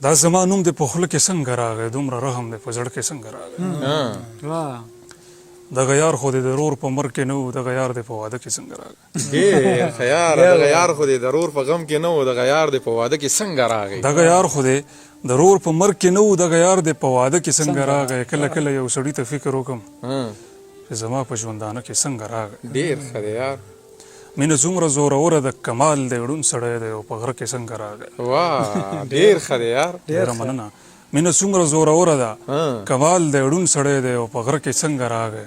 دا زما نوم دې په خوله کې څنګه راغی، دومره رحم دې په زړه کې څنګه راغی. دغه یار خو دې د رور په مرګ کې نه و، دغه یار دې په واده کې څنګه راغی. ډېر ښه یاره، دغه یار خو دې د رور په غم کې نه و، دغه یار دې په واده کې څنګه راغی. دغه یار خو دې د رور په مرګ کې نه و، دغه یار دې په واده کې څنګه راغی. کله کله یو سړي ته فکر وکم چې زما په ژوندانه کې څنګه راغی. ډېر ښه دی یار. مینه څومره زوروره ده، کمال دی، ړوند سړی دی او په غره کې څنګه راغی. واه ډېر ښه دی یار. ډېره مننه. مینه څومره زوروره ده، کمال دی، ړوند سړی دی او په غره کې څنګه راغی.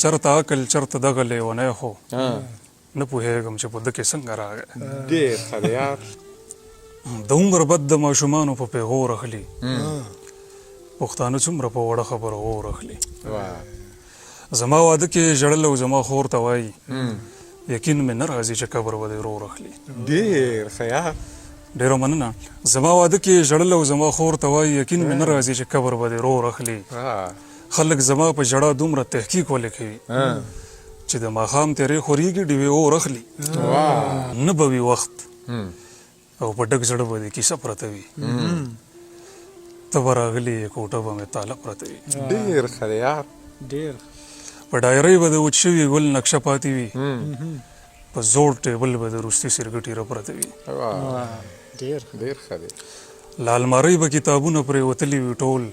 چرته عقل چرته دغه لیونی، خو نه پوهېږم چې په ده کې څنګه راغی. ډېر ښه دی یار. د عمر بد د ماشومانو په پیغور اخلي، پښتانه څومره په وړه خبره اور اخلي. زما واده کې ژړل او زما خور ته وایي یقین مې نه راځي چې قبر به دې ورور اخلي. ډېر ښه یار. ډېره مننه. زما واده کې ژړل او زما خور ته وایي یقین مې نه راځي چې قبر به دې ورور اخلي. خلک زما په ژړا دومره تحقیق ولې کوي چې د ماښام تیرې خورېږي ډیوې اور اخلي. نه به وي وخت او په ډک زړه به دې کیسه پرته وي، ته به راغلې یې کوټه به مې تاله پرته وي. ډېر ښه دی یار. ډېر. په ډایرۍ به د وچ شوي ګل نقشه پاتې وي، په زوړ ټیبل به د روستي سرګټي را پرته وي. ډېر ډېر ښه دی. له المارۍ به کتابونه پرې وتلي وي ټول،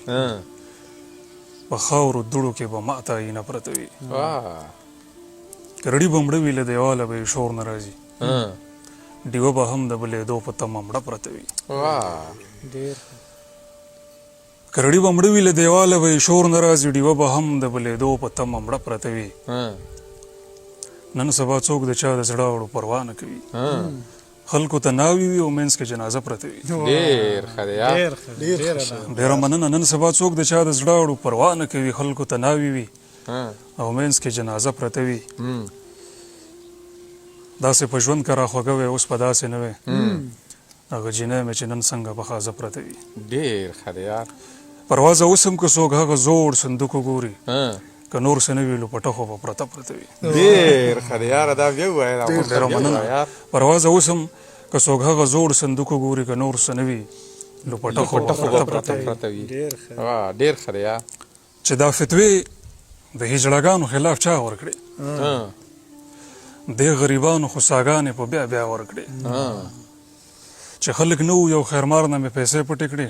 په خاورو دوړو کې به ماته آیینه پرته وي. کرړي به مړه وي، له دیواله به یې شور نه راځي، ډیوه به هم د بلېدو په تمه مړه پرته وي. ډېر. کرړي به مړه وي، له دیواله به یې شور نه راځي، ډیوه به هم د بلېدو په تمه مړه پرته وي. نن سبا څوک د چا د زړه اړو پروا نه کوي، خلکو ته ناوي وي او منځ کې جنازه پرته وي. ډېر ښه دی یار. ډېر ښه، ډېره مننه. نن سبا څوک د چا د زړه اړو پروا نه کوي، خلکو ته ناوي وي او منځ کې جنازه پرته وي. داسې په ژوند که راخوږه وې اوس به داسې نه وې، هغه جینۍ مې چې نن څنګه په خازه پرته وي. ډېر ښه دی یار. پروازه اوس هم که څوک هغه زوړ صندوق وګوري، که نور څه نه وي لوپټه خو به پرته پرته وي. ډېر ښه دی یاره، دا بیا ووایه. دا ډېره مننه. پروازه اوس هم که څوک هغه زوړ صندوق وګوري، که نور څه نه وي لوپټه خو به پرته پرته وي. ډېر ښه، ډېر ښه دی یار. چې دا فتوې د هجړاګانو خلاف چا ورکړې، دې غریبانو خو ساګانې په بیا بیا ورکړې. چې خلک نه وو یو خیرمار نه مې پیسې پټې کړې،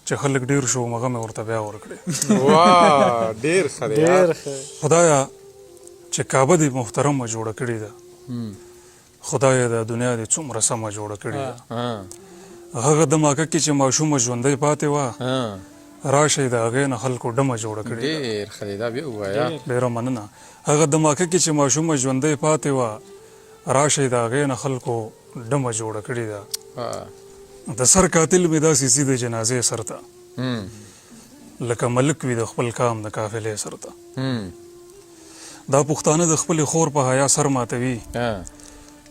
چې خلک ډېر شو مغه مې ورته بیا ورکړې. واه ډېر ښه دی یار. خدایا چې کعبه دې محترمه جوړه کړې ده، خدایا دا دنیا دې څومره سمه جوړه کړې ده. هغه دماکه کې چې ماشومه ژوندۍ پاتې وه، راشئ د هغې نه خلکو ډمه جوړه کړې ده. ډېر ښه دی، دا بیا ووایه. ډېره مننه. هغه دماکه کې چې ماشومه ژوندۍ پاتې وه، راشئ د هغې نه خلکو ډمه جوړه کړې ده. د سر قاتل مې داسې ځي د جنازې سر ته، لکه ملک وي د خپل کام د قافلې سر ته. دا پښتانه د خپلې خور په حیا سر ماتوي،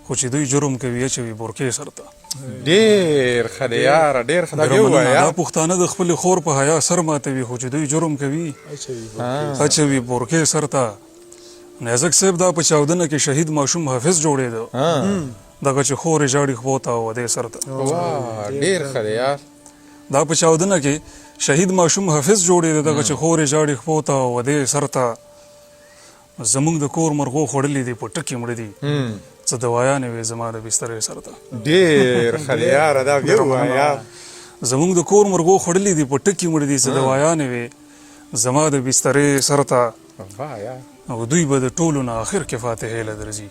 خو چې دوی جرم کوي اچوي بورکې سر ته. ډېر ښه دی یاره، ډېر ښه، دا بیا ووایه. دا پښتانه د خپلې خور په حیا سر ماتوي، خو چې دوی جرم کوي اچوي بورکې سر ته. نیازک صاحب دا په چاودنه کې شهید ماشوم حافظ جوړېده، دغه چې خور یې ژاړي خپو ته او دې سر ته. واه ډېر ښه دی یار. دا په چاودنه کې شهید ماشوم حافظ جوړېده، دغه چې خور یې ژاړي خپو ته او دې سر ته. زمونږ د کور مرغو خوړلي دي، په ټکي مړه دي، څه دوایانې وې زما د بسترې سر ته. ډېر ښه دی یاره، دا بیا ووایه. زمونږ د کور مرغو خوړلي دي، په ټکي مړه دي، څه دوایانې وې زما د بسترې سر ته. او دوی به د ټولو نه اخر کې فاتحې له درځي.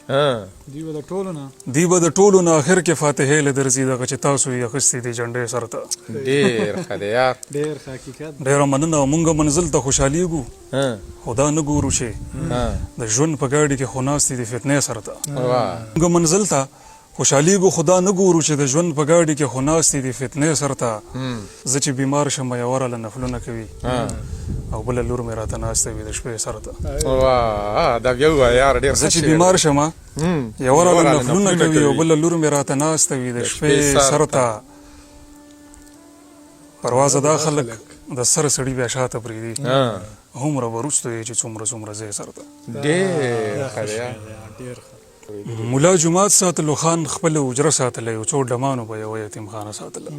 دوی به د ټولو نه، دوی به د ټولو نه اخر کې فاتحې له درځي، دغه چې تاسو یې اخیستې دي جنډې سر ته. ډېر ښه دی یار. ډېر ښه حقیقت. ډېره مننه. مونږ منزل ته خوشحالېږو، خو دا نه ګورو چې د ژوند په ګاډي کې خو ناستې دي فتنې سر ته. مونږ منزل ته خوشحالېږو، خو دا نه ګورو چې د ژوند په ګاډي کې خو ناستې دي فتنې سر ته. زه چې بیمار شم یوه راله نفلونه کوي، او بله لور مې راته ناسته وي د شپې سر ته. واه دا بیا ووایه یاره، ډېر زه چې بیمار شم یوه راله نفلونه کوي، او بله لور مې راته ناسته وي د شپې سر ته. پروازه دا خلک د سر سړي بیا شاته پرېږدي، هومره به وروستو یې چې څومره څومره ځای سر ته. ډېر ښه دی. ډېر ښه. ملا جومات ساتلو، خان خپله حجره ساتله، یو څو ډمانو به یوه یتیم خانه ساتله.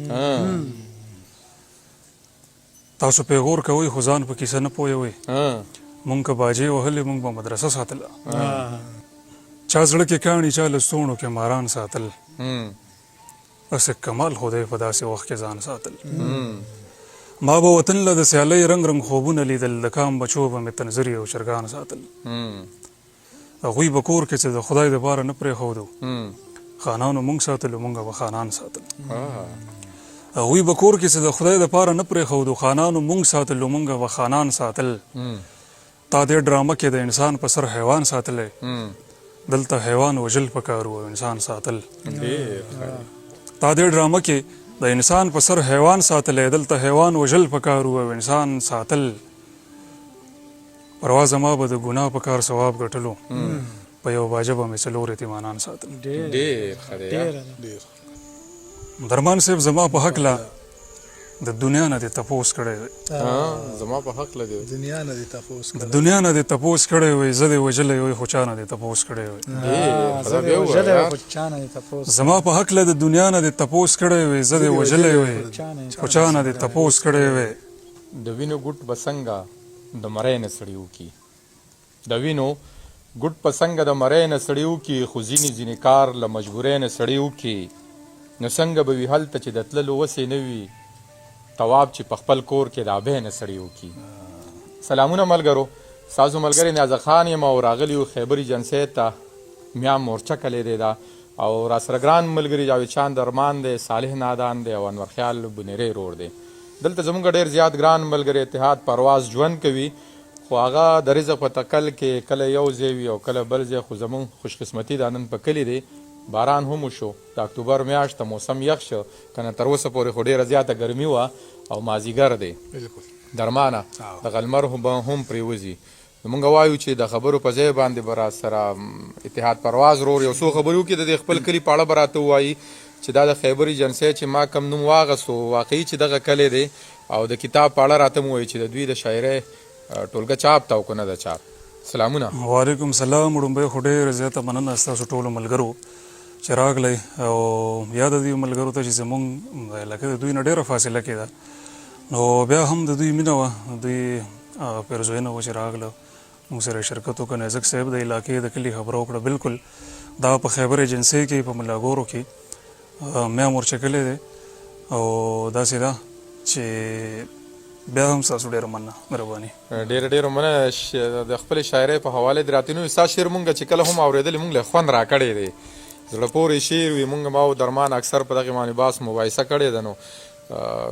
تاسو پیغور کوئ خو ځان په کیسه نه پوهوئ، مونږ که باجې وهلې مونږ به مدرسه ساتله. چا زړه کې کاڼي چا لستوڼو کې ماران ساتل، هسې کمال خدای په داسې وخت کې ځان ساتل. ما به وطن له د سیالۍ رنګ رنګ خوبونه لیدل، د کام بچو به مې تنزري او چرګان ساتل. هغوی به کور کې څه د خدای دپاره نه پرېښودو، خانانو مونږ ساتلو مونږ به خانان ساتل. هغوی به کور کې څه د خدای دپاره نه پرېښودو، خانانو مونږ ساتلو مونږ به خانان ساتل. تا دې ډرامه کې د انسان په سر حیوان ساتلی، دلته حیوان وژل پکار وو او انسان ساتل. تا دې ډرامه کې د انسان په سر حیوان ساتلی، دلته حیوان وژل پکار وو او انسان ساتل. پروا زما به د ګناه په کار ثواب ګټلو، په یو باجه به مې څلور یتیمانان ساتل. ډېر ښه دی. ډېر. درمان صاحب زما په هکله د دنیا نه دې تپوس کړی وی. زما په هکله دې دنیا نه دې تپوس کړی، د دنیا نه دې تپوس کړی وی، زه دې وژلی وی خو چا نه دې تپوس کړی وی. زما په هکله د دنیا نه دې تپوس کړی وی، زه دې وژلی وی خو چا نه دې تپوس کړی وی. د وینو ګوټ به څنګه د مرۍ نه سړي وکړي، د وینو ګوټ په څنګه د مرۍ نه سړي وکړي، خو ځینې ځینې کار له مجبورۍ نه سړي وکړي. نو څنګه به وي هلته چې د تللو وسې نه وي، تواب چې په خپل کور کې د ابۍ نه سړي وکړي. سلامونه ملګرو، ستاسو ملګری نیازک خان یم او راغلی یو خیبر ایجنسۍ ته، میا مورچه کلی دی دا، او راسره ګران ملګري جاوید شان درمان دی، صالح نادان دی او انور خیال بنیری رور دی. دلته زموږ ډېر زیات ګران ملګری اتحاد پرواز ژوند کوي، خو هغه د رزق په تکل کې کله یو ځای وي او کله بل ځای. خو زموږ خوشقسمتي ده نن په کلي دی، باران هم وشو، د اکتوبر میاشت ته موسم یخ شو، که نه تر اوسه پورې خو ډېره زیاته ګرمي وه او مازیګر دی. درمانه دغه لمر به هم پرېوځي. نو مونږ وایو چې د خبرو په ځای باندې به راسره اتحاد پرواز ورور یو څو خبرې وکړي، د دې خپل کلي په اړه به راته ووایي چې دا د خیبر ایجنسۍ چې ما کوم نوم واغستو واقعي چې دغه کلی دی، او د کتاب په اړه راته ووایي چې د دوی د شاعرۍ ټولګه چاپ ته او که نه ده چاپ. سلامونه. وعلیکم سلام. وړومبی خو ډېره زیاته مننه ستاسو ټولو ملګرو چې راغلی، او یاده دې ملګرو ته چې زمونږ د علاقې د دوی نه ډېره فاصله کې ده، نو بیا هم د دوی مینه وه، دوی پیرزوینه وه چې راغله موږ سره شرکت وکړ. نیازک صاحب د علاقې د کلي خبره وکړه، بالکل دا په خیبر ایجنسۍ کې په ملاګورو کې میا مورچه کلی دی، او داسې ده چې بیا هم ستاسو ډېره مننه، مهرباني. ډېره ډېره مننه د خپلې شاعرۍ په حواله دې راته نو ستا شعر مونږ چې کله هم اورېدلی مونږ له خوند راکړی دی، زړه پورې شعر وي. مونږ ما او درمان اکثر په دغې باندې باس مباحثه کړې ده، نو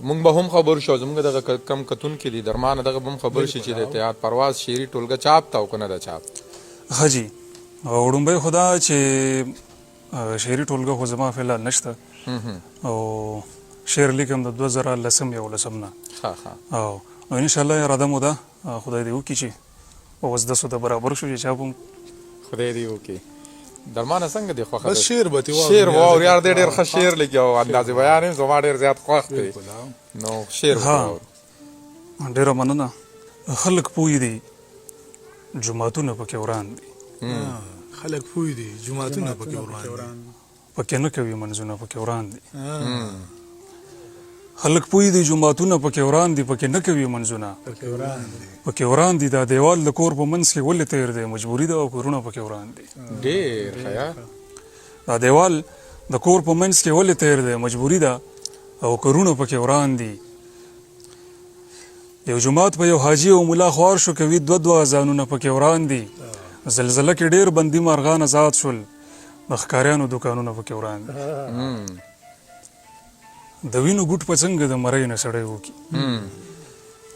مونږ به هم خبر شو، زمونږ دغه کم کتونکي دي درمانه دغه به هم خبر شي چې د اتحاد پرواز شعري ټولګه چاپ ته او که نه ده چاپ. ښه جي، وړومبی خو دا چې شعري ټولګه خو زما فعلا نشته، او شعر لیکم د 2010 11 نه. او نو انشاءالله اراده مو ده، خدای دې وکړي چې په وس دسو ته برابر شو چې چاپ هم. خدای دې وکړي. درمانه څنګه دې خوښه ده؟ بس شعر به ترې واورو. شعر واورو یار، دی ډېر ښه شعر لیکي او انداز بیان یې زما ډېر زیات خوښ دی، نو شعر به ترې واورو. ډېره مننه. خلک پوه دي جوماتونه پکې وران دي، خلک پوه دي جوماتونه پکې وران دي، پکې نه کوي منځونه پکې وران دي. خلک پوه دي جوماتونه پکې وران دي، پکې نه کوي منځونه پکې وران دي. دا دیوال د کور په منځ کې ولې تیر دی، مجبوري ده او کورونه پکې وران دي. ډېر ښه یار. دا دیوال د کور په منځ کې ولې تیر دی، مجبوري ده او کورونه پکې وران دي. یو جومات په یو حاجي او ملا خوار شو، کوي دوه دوه ځانونه پکې وران دي. زلزله کې ډېر بندي مارغان ازاد شول، د ښکاریانو دوکانونه پکې وران دي. د وینو ګوټ په څنګه د مرۍ نه سړی وکړي،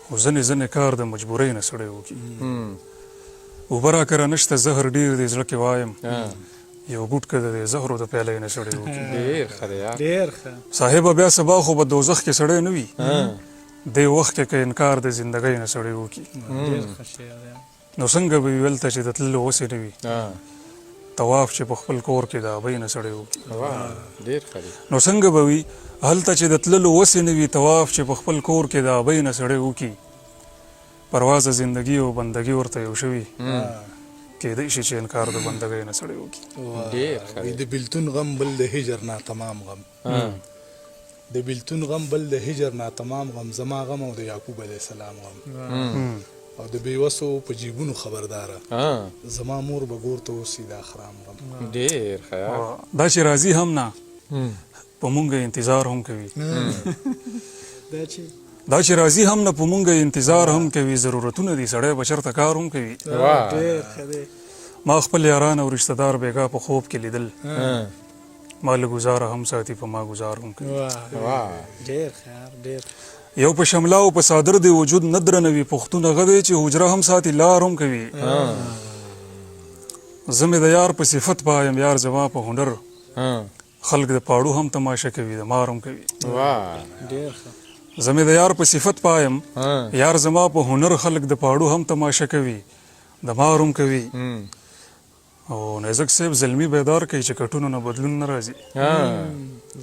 خو ځینې ځینې کار د مجبورۍ نه سړی وکړي. اوبه راکره نشته، زهر ډېر دی زړه کې وایم، یو ګوټ که د دې زهرو د پیالۍ نه سړی وکړي. ډېر ښه دی یار. ډېر ښه. صاحبه بیا سبا خو به دوزخ کې سړی نه وي، دې وخت کې که انکار د زندګۍ نه سړی وکړي. ډېر ښه شعر دی. نو څنګه به وي هلته چې د تللو وسې نه وي، طواف چې په خپل کور کې د ابۍ نه سړی وکړي. ډېر ښه دی. نو څنګه به وي هلته چې د تللو وسې نه وي، طواف چې په خپل کور کې د ابۍ نه سړی وکړي. پروازه زندګي او بندګي ورته یو شوي، کېدای شي چې انکار د بندګۍ نه سړی وکړي. ډېر ښه وي دی. د بیلتون غم بل د هجر نا تمام غم. د بیلتون غم بل د هجر نا تمام غم، زما غم او د یعقوب علیه السلام غم. او د بې وسو په جیبونو خبرداره، زما مور به ګور ته اوسي دا خرام غم. ډېر ښه. دا چې راځي هم نه، په مونږ انتظار هم کوي. دا چې دا چې راځي هم نه، په مونږ انتظار هم کوي، ضرورتونه دي سړی به چېرته کار هم کوي. واه. ډېر ښه دی. ما خپل یاران او رشته دار بېګا په خوب کې لیدل، ما له ګزاره هم ساتي، په ما ګزار هم کوي. واه، واه. ډېر ښه یار، ډېر. یو په شمله او په څادر دی وجود نه درنوي، پښتون هغه دی چې حجره هم ساتي، لار هم کوي. زه مې د یار په صفت پایم، یار زما په هنر، خلک د پاړو هم تماشه کوي، د مار هم کوي. واه. ډېر ښه. زه مې د یار په صفت پایم، یار زما په هنر، خلک د پاړو هم تماشه کوي، د مار هم کوي. او نیزک صاحب زلمی بیدار کوي چې کټونو نه بدلون نه راځي.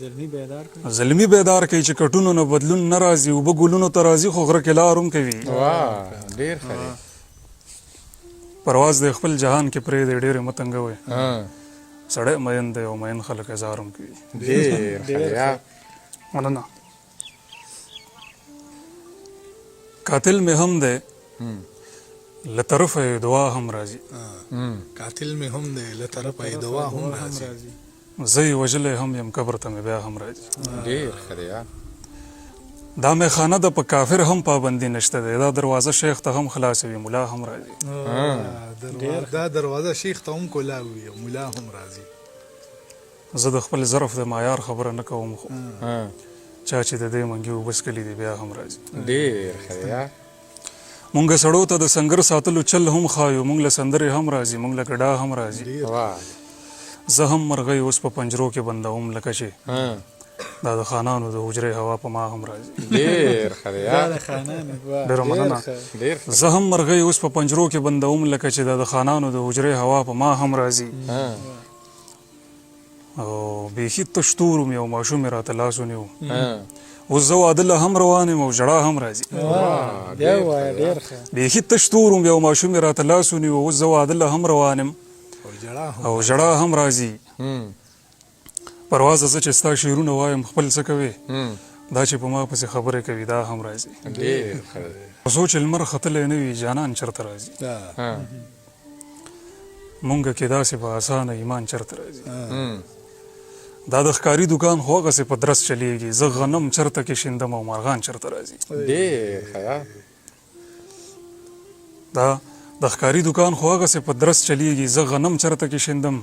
زلمی بیدار کړي. زلمی بیدار کوي چې کټونو نه بدلون نه راځي، اوبه ګلونو ته راځي خو غره کې لار هم کوي. واه، ډېر ښه دی. پرواز دی خپل جهان کې پرې دی، ډېرې مه تنګوئ، سړی مین دی او مین خلک ازار هم کوي. ډېر ښه دی. مننه. قاتل مې هم دی، له طرفه یې دعا هم راځي. قاتل مې هم دی، له طرفه یې دوا هم راځي. زه یې وژلی هم یم، قبر ته مې بیا هم راځي. ډېر ښه دی. دا میخانه ده، په کافر هم پابندي نشته دی، دا دروازه شیخ ته هم خلاصوي، ملا هم راځي. دا دروازه شیخ ته هم کولاو وي او ملا هم راځي. زه د خپل ظرف د معیار خبره نه کوم، خو چا چې د دې منګي اوبه څښلي دي بیا هم راځي. ډېر ښه دی. مونږ سړو ته د سنګر ساتلو چل هم ښایو، مونږ له سندرې هم راځي، مونږ له ګډا هم راځي. واه. زه هم مرغۍ اوس په پنجرو کې بندوم، لکه چې دا د خانانو د حجرې هوا په ما هم راځي. ډېر ښه دی. دا د خانانو. واه، ډېره مننه. ښه. ډېر ښه. زه هم مرغۍ اوس په پنجرو کې بندوم، لکه چې دا د خانانو د حجرې هوا په ما هم راځي. او بیخي تش تور وم، یو ماشوم یې راته لاس ونیو، اوس زه واده له هم روان یم او ژړا هم راځي. واه، بیا ووایه، ډېر ښه. بیخي تش تور وم، یو ماشوم یې راته لاس ونیو، اوس زه واده له هم روان یم او ژړا هم راځي. پروازه زه چې ستا شعرونه وایم خپل څه کوې، دا چې په ما پسې خبرې کوي دا هم راځي. ډېر ښه. څو چې لمر ختلی نه وي جانان چېرته راځي، مونږ کې داسې په اسانه ایمان چېرته راځي. دا د ښکاري دوکان خو هغسې په درس چلېږي، زه غنم چېرته کې شیندم او مارغان چېرته راځي. ډېر ښه. دا د ښکاري دوکان خو هغسې په درس چلېږي، زه غنم چېرته کې شیندم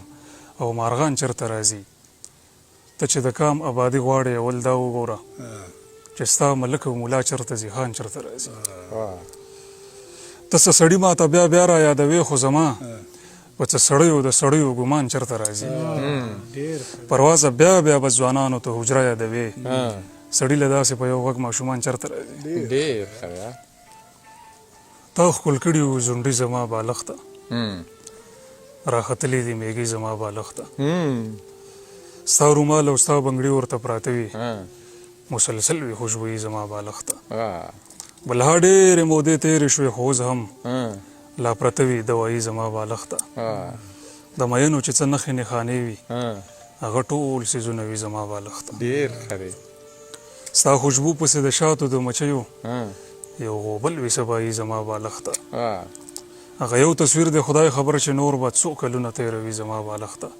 او مارغان چېرته راځي. ته چې د کام آبادي غواړې اول دا وګوره چې ستا ملک او ملا چېرته ځي، خان چېرته راځي. ته څه سړي ماته بیا بیا را یادوې، خو زما په څه سړیو د سړیو ګمان چېرته راځي. پروازه بیا بیا به ځوانانو ته حجره یادوې، سړي له داسې په یو غږ ماشومان چېرته راځي. ډېر ښه. تا ښکل کړي وو ځونډي زما بالښت ته، راختلي دي میږي زما بالښت ته، ستا رومال او ستا بنګړي ورته پراته وي، مسلسل وي خوشبويي زما بالښت ته. بلها ډېرې مودې تېرې شوې، خو اوس هم لا پرته وي دوایي زما بالښت ته. د میینو چې څه نښې نښانې وي، هغه ټول څیزونه وي زما بالښت ته. ډېر ښه دی. ستا خوشبو پسې د شاتو د مچیو یو غوبل وي سبایي زما بالښت ته. هغه یو تصویر دی خدای خبر چې نور به څو کلونه تېروي زما بالښت ته.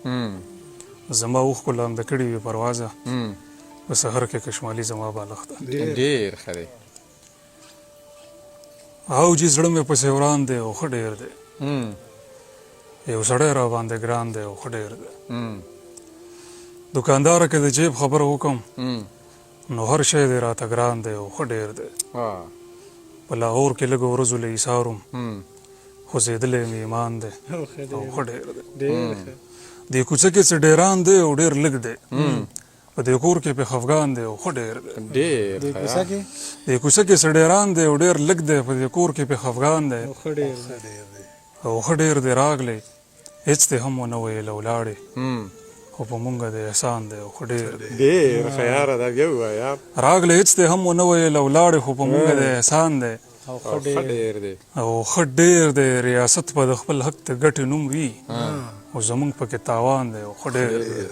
زما اوښکو لامده کړي وي پروازه په سحر کې کشمالي زما بالښت ته. ډېر ښه دی. او جي زړه مې پسې وران دی او ښه ډېر دی، یو سړی را باندې ګران دی او ښه ډېر دی. دوکانداره که د جیب خبره وکم نو هر شی دی راته ګران دی او ښه ډېر دی. په لاهور کې لږو ورځو له ایثار وم، خو زېدلی مې ایمان دی او ښه ډېر دی. دې کوڅه کې څه ډېران دی او ډېر لږ دی، په دې کور کې په خفګان دی او ښه ډېر دی. ډېر دې کوڅه کې، دې کوڅه کې څه ډېران دی او ډېر لږ دی، په دې کور کې په خفګان دی او ښه ډېر دی. او ښه ډېر دی. راغلې هېڅ دې هم ونه ویل او لاړې، خو په مونږ د احسان دی او ښه ډېر دی. ډېر ښه یاره، دا بیا ووایه. راغلې هېڅ دې هم ونه ویل او لاړې، خو په مونږ د احسان دی. او ښه ډېر دی. او ښه ډېر دی. ریاست به د خپل حق د ګټې نوم وي او زمونږ پکې تاوان دی او ښه ډېر دی.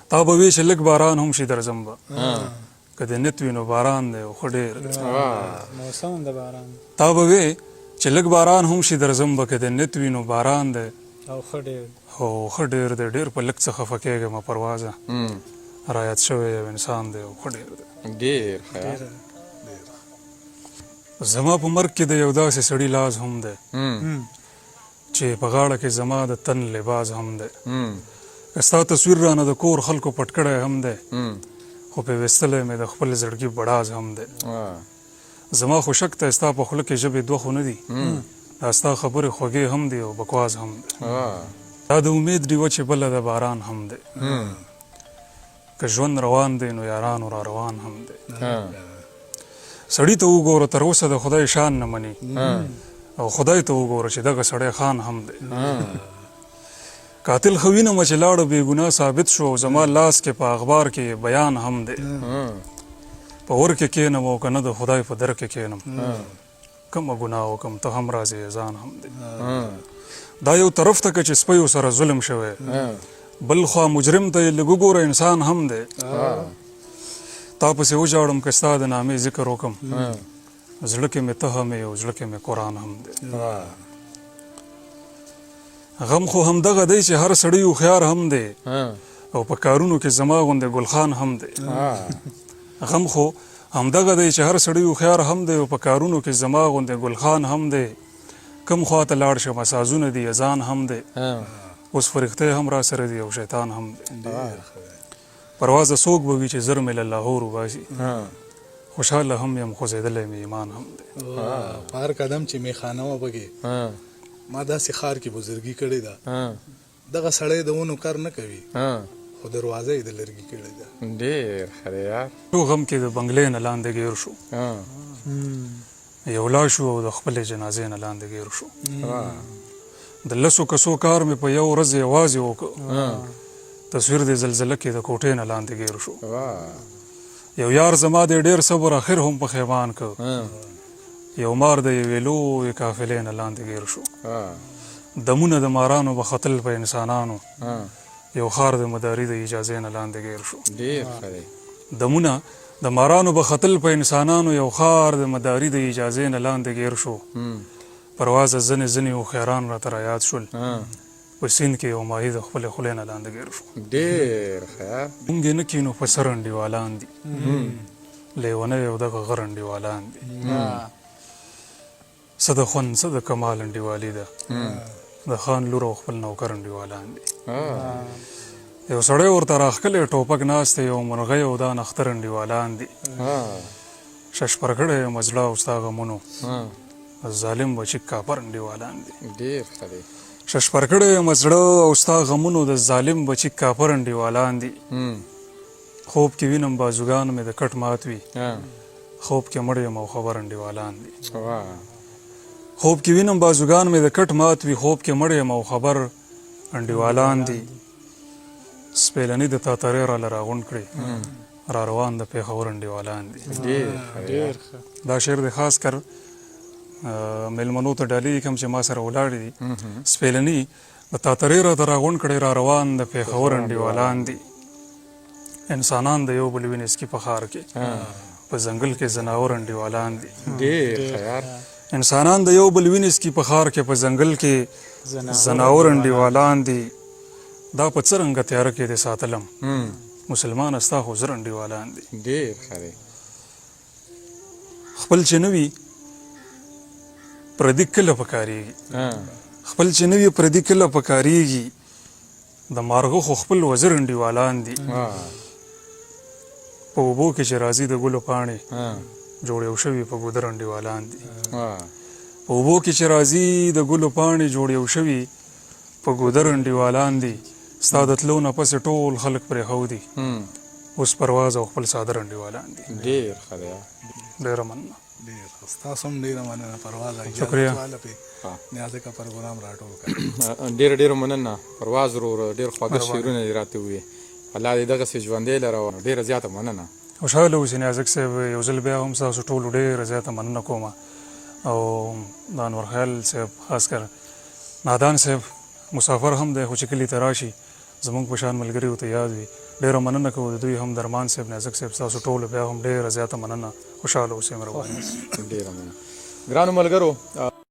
تا به وی چې لږ باران هم شي درځم به، که د نت وي نو باران دی او ښه ډېر دی. موسم د باران. تا به وی چې لږ باران هم شي درځم به، که د نت وي نو باران دی او ښه ډېر او ښه ډېر دی. ډېر په لږ څه خفه کېږم پروازه، رایاد شوی یو انسان دی او ښه ډېر دی. ډېر ښه. زما په مرګ کې د یو داسې سړي لاس هم دی چې په غاړه کې زما د تن لباس هم دی. که ستا تصویر رانه د کور خلکو پټ کړی هم دی، خو په ویستلی مې د خپل زړګي بړاز هم دی. زما خو شک دی ستا په خوله کې ژبې دوه خو نه دي، دا ستا خبرې خوږې هم دي او بکواس هم دی. دا د امید ډیوه چې بله د باران هم دی، که ژوند روان دی نو یارانو را روان هم دی. سړي ته وګوره تر اوسه د خدای شان نه مني، او خدای ته وګوره چې دغه سړی خان هم دی. قاتل خو وینم چې لاړو بې ګناه ثابت شو، او زما لاس کې په اخبار کې بیان هم دی. په ور کې کښېنم او که نه د خدای په در کې کښېنم، کومه ګناه وکم ته هم راځې ځان هم دی. دا یو طرف ته که چې سپیو سره ظلم شوی، بل خوا مجرم ته یې لږ وګوره انسان هم دی. تا پسې وژاړم که ستا د نامې ذکر وکم، زړه کې مې ته هم یې او زړه کې مې قرآن هم دی. غم خو همدغه دی چې هر سړی هوښیار هم دی، او په کارونو کې زما غوندې ګلخان هم دی. غم خو همدغه دی چې هر سړی هوښیار هم دی، او په کارونو کې زما غوندې ګلخان هم دی. کم خواته لاړ شم سازونه دي اذان هم دی، اوس فرښتې هم را سره دي او شیطان هم دی. پروازه څوک به وي چې زر مې له لاهور وباسي، خوشحاله هم یم خوځېدلی مې ایمان هم دی. په هر قدم چې میخانه وه پکې ما داسې ښار کې بزرګي کړې ده، دغه سړی د ونو کار نه کوي خو دروازه یې د لرګي کړې ده. ډېر ښه دی یار. یو غم کې د بنګلې نه لاندې ګیر شو، یو لا شو او د خپلې جنازې نه لاندې ګیر شو. د لسو کسو کار مې په یو ورځ یوازې وکړ، تصویر د زلزله کې د کوټې نه لاندې ګیر شو. یو یار زما دی ډېر صبر اخر هم پښیمان کړ، یو مار د یوې لویې قافلې نه لاندې ګیر شو. دمونه د مارانو به ختل په انسانانو، یو ښار د مداري د اجازې نه لاندې ګیر شو. ډېر ښه دی. دمونه د مارانو به ختل په انسانانو، یو ښار د مداري د اجازې نه لاندې ګیر شو. پروازه ځنې ځنې هوښیاران راته رایاد شول، په سیند کې یو ماهي د خپلې خولې نه لاندې ګیر شو. ډېر ښه. مونږ یې نه کینو په سر انډیوالان دي، لیونی او دغه غر انډیوالان دي. څه د خوند څه د کمال انډیوالي ده، د خان لور او خپل نوکر انډیوالان دي. یو سړی ورته راښکلی ټوپک ناست دی، یو مرغۍ او دا نختر انډیوالان دي. ششپر کړی یم زړه او ستا غمونو، ظالم بچي کاپر انډیوالان دي. ډېر ښه دی. ششپر کړی یم زړه او ستا غمونو، د ظالم بچي کاپر انډیوالان دي. خوب کې وینم بازوګان مې د کټ مات وي، خوب کې مړ یم او خبر انډیوالان دي. خوب کې وینم بازوګان مې د کټ مات وي، خوب کې مړ یم او خبر انډیوالان دي. سپېلني د تاترې راله راغونډ کړي، را روان د پېښور انډیوالان دي. ډېر ښه. دا شعر دی خاص کر مېلمنو ته ډالۍ کوم چې ما سره ولاړ دي. سپېلني د تاترې راته راغونډ کړي، را روان د پېښور انډیوالان دي. انسانان د یو بل وینې څکي په ښار کې، په ځنګل کې ځناور انډیوالان دي. ډېر ښه یار. انسانان د یو بل وینې څکي په ښار کې، په ځنګل کې ځناور انډیوالان دي. دا په څه رنګه تیاره کې دې ساتلم، مسلمانه ستا خو زر انډیوالان دي. ډېر ښه دی. خپل چې نه وي پردي کله پکارېږي، خپل چې نه وي پردي کله پکارېږي. د مارغه خو خپل وزر انډیوالان دي. په اوبو کې چې راځي د ګلو پاڼې، جوړ یو شوي په ګودر انډیوالان دي. په اوبو کې چې راځي د ګلو پاڼې، جوړ یو شوي په ګودر انډیوالان دي. ستا د تلو نه پسې ټول خلک پرېښودي، اوس پرواز او خپل څادر انډیوالان دي. ډېر ښه دی. ډېره مننه. ډېر ښه، ستاسو هم ډېره مننه پرواز. شکریه. اجازه پې نیازکه پروګرام راټول کړ. ډېره ډېره مننه پرواز ورور، ډېر خواږه شعرونه دې راته وویل. الله دې دغسې ژوندی لره. ډېره زیاته مننه. خوشحاله اوسئ نیازک صاحب. یو ځل بیا هم ستاسو ټولو ډېره زیاته مننه کوم، او د انور خیال صاحب، خاص کر نادان صاحب، مسافر هم دی خو چې کلي ته راشي زموږ په شان ملګریو ته یاد وي. ډېره مننه کوو د دوی هم، درمان صاحب، نیازک صاحب، ستاسو ټولو بیا هم ډېره زیاته مننه. خوشحاله اوسئ، مهرباني. ډېره مننه ګرانو ملګرو.